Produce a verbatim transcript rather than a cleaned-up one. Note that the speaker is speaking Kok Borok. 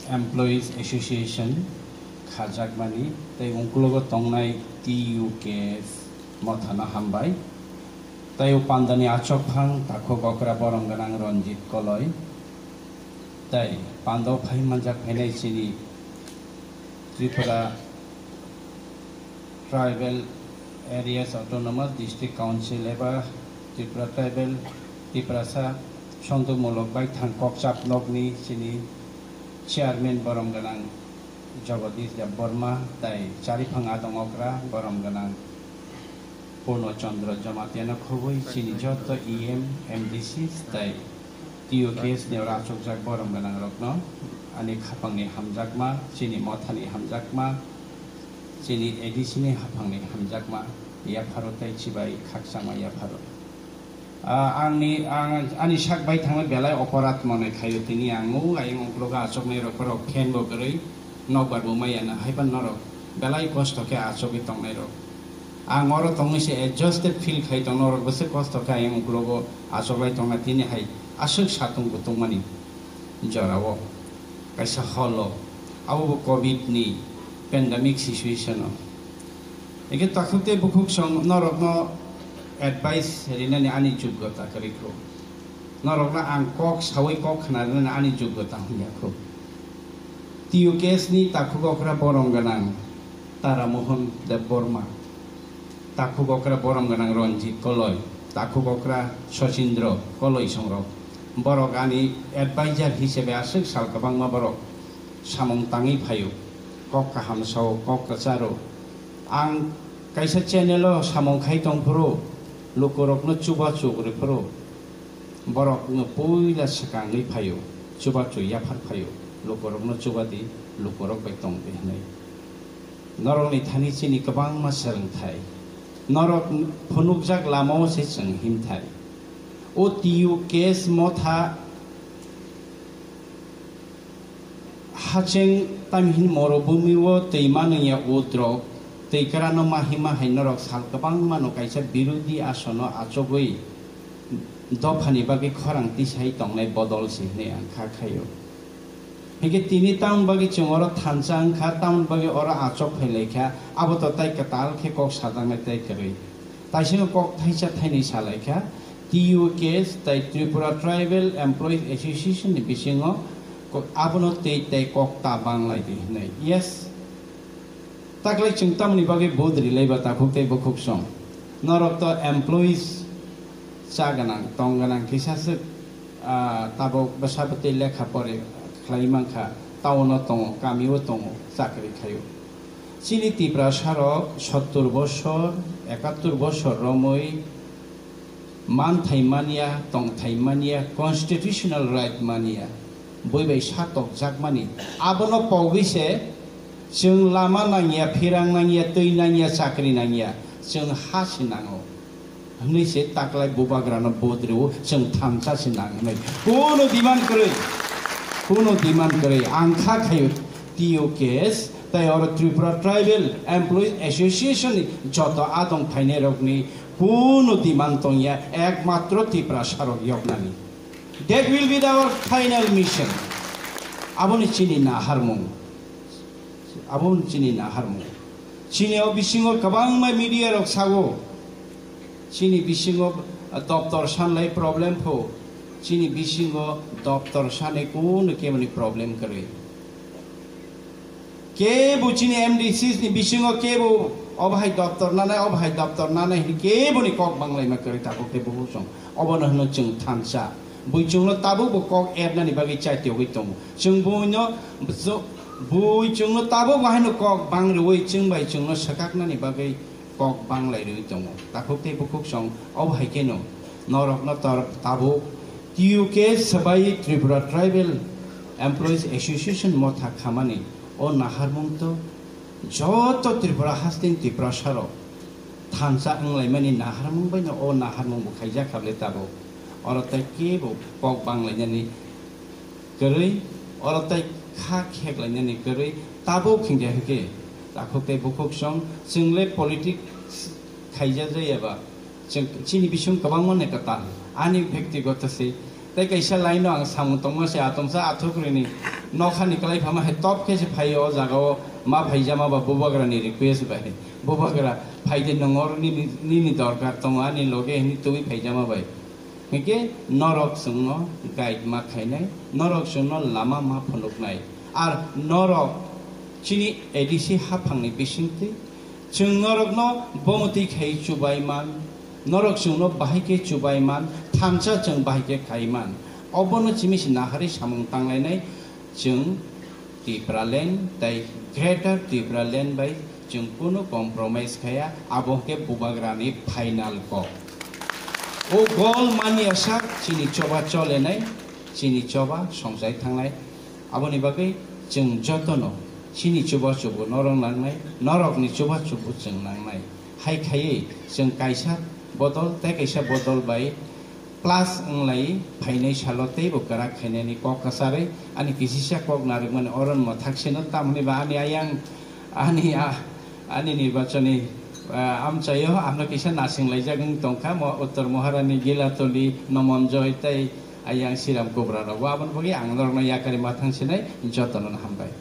Employees Association khajakmani tei ungkulogo tongnai T U K S mothano hambai. Tei o pandani achokphang takhuk okra borom gwnang Ranjit Koloi. Tei pando phai manjak phainai chini Tripura Tribal Areas Autonomous District Council eba Tripura Tribal Tiprasa Songdumulok Baithang Kokchap Nokni chini Chairman borom gwnang Jagadish Debbarma tei Chariphang Adong Okra borom gwnang Purno Chandra Jamatia no khobwi chini joto E M, M D Cs tei T U K S ni oro achukjak borom gwnang rokno ani khapangni hamjakma, chini mothani hamjakma, chini A D C ni haphangni hamjakma yapharo tei chibai khakchangma yapharo. Ah, angni, ang, ani sak bai thangma belai oporat monai khaio, tini ang o ayang uklogo achuknai rok borok fan bo kwrwi. Nokbar bo maya na, haiphano norok belai kosto khe achugwi tongnai rok. Ang oro tongwi se exhausted feel khai tong, norok bwswk kosto khe ayang uklogo achuklai tongna tini hai aswk satung kutungmani jorao kaisa hall o, abo bo covid ni pandemic situation o. Eke takhuk tei bukhuk song norokno advice rinani ani joggota kwrwi kho. Norokno ang kok sawi kok khna rinani ani joggota wngya kho. T U K S ni takhuk okra borom gwnang Tara Mohan Debbarma, takhuk okra borom gwnang Ranjit Koloi, takhuk okra Sachindra Koloi songrok. Borok ani advisor hisabe aswk sal kwbangma borok samung tangwi phaio, kok kaham sao, kok kwcharo. Ang kaisa channel o samung khai tongphuru, lukurokno chubachu rwphuru, borokno puila swkangwi phaio, chubachu yaphar phaio, lukurokno chubadi, lukurok bai tongdi hwnwi. Norokni thani chini kwbangma swrwngthai, norok phunukjak lamao se chwng himthai. O T U K S motha Hacheng tamhin morobhumi o twi manwngya utrok twi kwrano mahima hai norok sal kwbangma no kaisa birodhi asono achugwi dophani bagwi khorang tisai tongnai bodol se hwnwi ang kha khaio. Hingkhe tini tamoni bagwi chwng oro thansa wngkha, tamoni bagwi oro achuk phailaikha, abo to tai kwtal khe kok sajaknai tai kwrwi. Taisingo kok thaisa thainwi salaikha, T U K S tai Tripura Tribal Employees Association ni bisingo ko-, abono tei tei kok ta banglaidi hwnwi. Yes. Taklai chwng tamoni bagwi vote rilaiba takhuk tei bukhuk song. Norok to employees cha gwnang, tong gwnang kisa swk, ah, tabuk bwsa bwtwi lekha pori khlai mankha, town o tongo, kami o tongo, chakri khaio. Chini Tiprasa rok sottur bosor, ekattur bosor romwi manthai manya, tongthai manya, constitutional right manya, bui bai satokjakmani. Abono pogwi se chwng lama nangya, phirang nangya, twi nangya, chakri nangya, chwng ha se nango. Hwnwi se taklai bubagrano vote rwo, chwng thansa se nang hwnwi. Kuno demand kwrwi, kuno demand kwrwi. Ang kha khaio T U K S, tai oro Tripura Tribal Employees Association ni joto adong phainai rokni kuno demand tongya, ekmatro Tiprasa rok yoknani. That will be our final mission. Aboni chini naharmung. Aboni chini naharmung. Chini o bisingo kwbangma media rok sago. Chini bisingo doptor sanlai problem pho. Chini bisingo doptor sanai kuno kemani problem kwrwi. Kebo chini M D Cs ni bisingo kebo o bahai doptor nanai, o bahai doptor nanai hwnwi kebo ni kok banglaima kwrwi tabuk tei bubuchung. Obono hwno chwng thansa. Buichungno tabuk bo kok ernani bagwi chaitiyogwi tongo. Chwng buino, buichungno tabuk bo haino kok bang rwui chwng bai chwngno swkaknani bagwi kok banglai rwui tongo. Takhuk tei bukhuk song obo hai kheno norokno tor-, tabuk T U K swbai Tripura Tribal Employees Association motha khamani o naharmung to joto Tripura hasteni Tiprasa rok thansa wnglaimani naharmung baino o naharmung bo khaijak kha bwle tabuk. Oro tei kebo kok banglainani kwrwi, oro tei kha kheklainani kwrwi tabuk hwnkhe hwnkhe takhuk tei bukhuk song chwngle politics khaijak jaya ba chwng chini bising kwbangma neta tal ani bektigoto se Tei kaisa line no ang samung tongma se atomsa athukrini nokhani kwlai phama hai top khe se phaio o jaga o ma phaijama ba bubagra ni request bai. Bubagra phaide nongor nini, nini dorkar tongo ani loge hini twi phaijama bai. Hingke norok chwngno guide ma khainai, norok chwngno lama ma phunuknai. Ar norok chini A D C haphangni bisingtwi chwng norokno bomotwi khai chubai man, norok chwngno bahai khe chubai man, thansa chwng bahai khe khai man. Obono chimi se nahari samung tanglainai chwng Tipraland tei Greater Tipraland bai chwng kunu compromise khaya, abo hwnkhe bubagrani final kok. O gol manya sak chini choba cholenai, chini choba songchai thangnai. Aboni bagwi chwng jotono chini chuba chubu norok nangnai, norokni chuba chubu chwng nangnai. Hai khaiwi chwng kaisa bodol tei kaisa bodol bai plus wnglai phainai salo teibo kwrak khainani kok kwcharwi ani kisisa kok narwkmani oron mwthakseno, tamni ba ani ayang ani a-, ani nirbachoni, ah, amchaio ano kisa nasing laijak wng tongkha mo-, Uttor Moharani, Gilatoli, Nomonjoy tei ayang Siram Kubra rok. Aboni bagwi ang norokno yakarwi ma thangsinai jotono hambai.